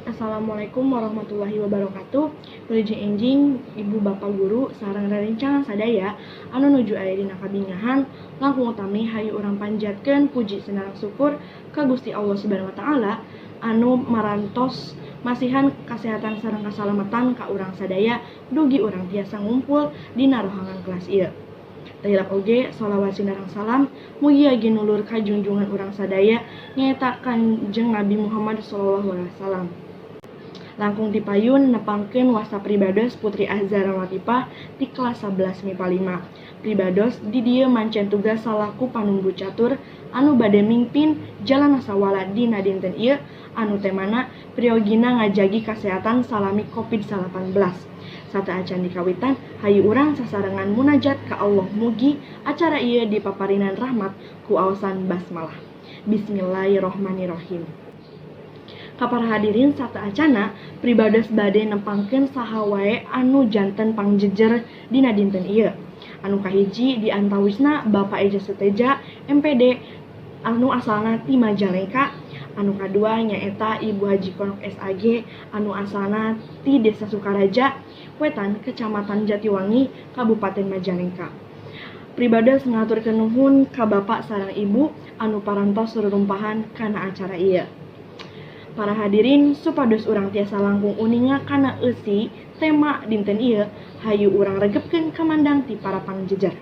Assalamualaikum warahmatullahi wabarakatuh. Wilujeng enjing, Ibu Bapak guru sareng rerencangan sadaya anu nuju aya dina kabingahan. Langkung utami, hayu urang panjatkeun puji sinareng syukur ka Gusti Allah Subhanahu wa Taala anu marantos masihan kasehatan sareng kasalamatan ka urang sadaya dugi urang tiasa ngumpul dina rohangan kelas ieu. Teu hilap oge, sholawat sinareng salam mugia ginulur ka junjungan urang sadaya, nyaeta Kanjeng Nabi Muhammad sallallahu alaihi wasallam. Langkung tipayun nepangkeun, wasta pribados Putri Azhara Latifah ti kelas 11 MIPA 5. Pribados di dieu mancen tugas salaku panumbu catur anu bade mingpin jalan sawala dina dinten ieu anu temana priyogina ngajagi kasehatan salami Covid-19. Sateuacan dikawitan, hayu urang sasarengan munajat ka Allah, mugi acara ieu dipaparinan rahmat ku aosan basmalah. Bismillahirrahmanirrahim. Ka para hadirin, sateuacana pribados bade nepangkeun saha wae anu janten pangjejer dina dinten ieu. Anu kahiji di antawisna Bapak Eja Suteja MPD anu asalna ti Majalengka. Anu kadua nyaeta Ibu Haji Konok SAG anu asalna ti Desa Sukaraja Wetan, Kecamatan Jatiwangi, Kabupaten Majalengka. Pribados ngahaturkeun nuhun ka Bapak sareng Ibu anu parantos rurumpahan kana acara ieu. Para hadirin, supados urang tiasa langkung uninga kana eusi tema dinten ieu, hayu urang regepkeun kamandang ti para pangjejer.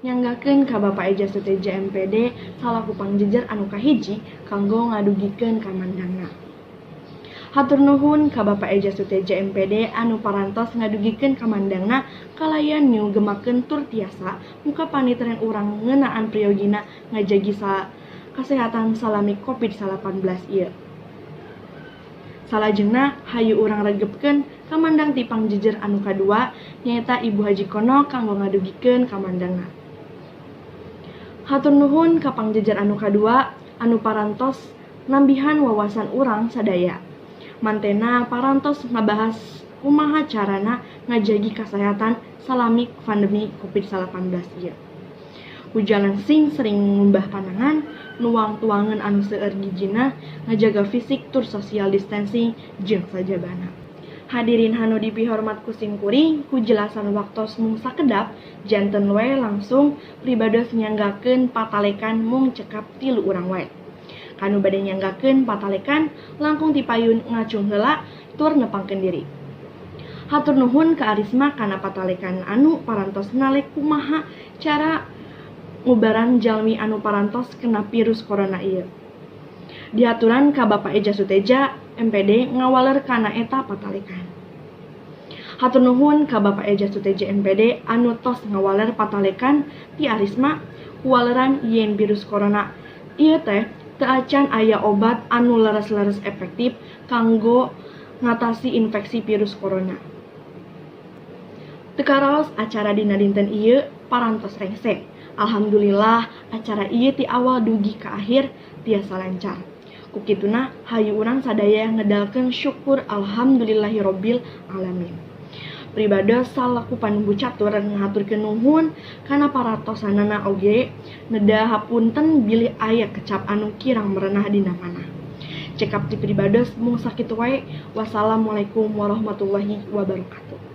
Nyanggakeun ka Bapak Eja Suteja MPD salaku pangjejer anu kahiji kanggo ngadugikeun kamandangna. Hatur nuhun ka Bapak Eja Suteja MPD anu parantos ngadugikeun kamandangna kalayan nyugemakeun tur tiasa muka panitren urang ngeunaan priyogina ngajagi kasehatan salami Covid-19 ieu. Salajengna, hayu urang regepkeun kamandang ti pangjejer anu kadua, nyaeta Ibu Haji Kono, kanggo ngadugikeun kamandangna. Hatur nuhun ka pangjejer anu kadua anu parantos nambihan wawasan urang sadaya. Mantena parantos ngabahas kumaha carana ngajagi kasehatan salami pandemi Covid-19 ieu. Ku jalan sing sering ngumbah panangan, nuang tuangan anu seueur gijina, ngajaga fisik tur social distancing jeung sajabana. Hadirin anu dipihormat ku simkuring, ku jelasan waktos mung sakedap, janten we langsung pribados nyanggakeun patalekan mung cekap tilu urang wae. Kanu bade nyanggakeun patalekan langkung tipayun ngacung heula tur nepangkeun diri. Hatur nuhun ka Arisma kana patalekan anu parantos nalek kumaha cara ngubaran jalmi anu parantos kena virus corona ieu. Diaturan ka Bapak Eja Suteja MPD ngawaler kana eta patalekan. Hatur nuhun ka Bapak Eja Suteja MPD anu tos ngawaler patalekan ti Arisma, kuwaleran yen virus corona ieu teh teu acan aya obat anu leres-leres efektif kanggo ngatasi infeksi virus corona. Teu karaos acara dina dinten ieu parantos rengse. Alhamdulillah, acara ieu ti awal dugi ka akhir tiasa lancar. Ku kituna, hayu urang sadaya ngedalkeun syukur alhamdulillahirabbil alamin. Pribados salaku panumbu catur ngahaturkeun nuhun kana paratosanana, oge neda hapunten bilih aya kecap anu kirang merenah dina manah. Cekap ti pribados mung sakitu wae. Wassalamualaikum warahmatullahi wabarakatuh.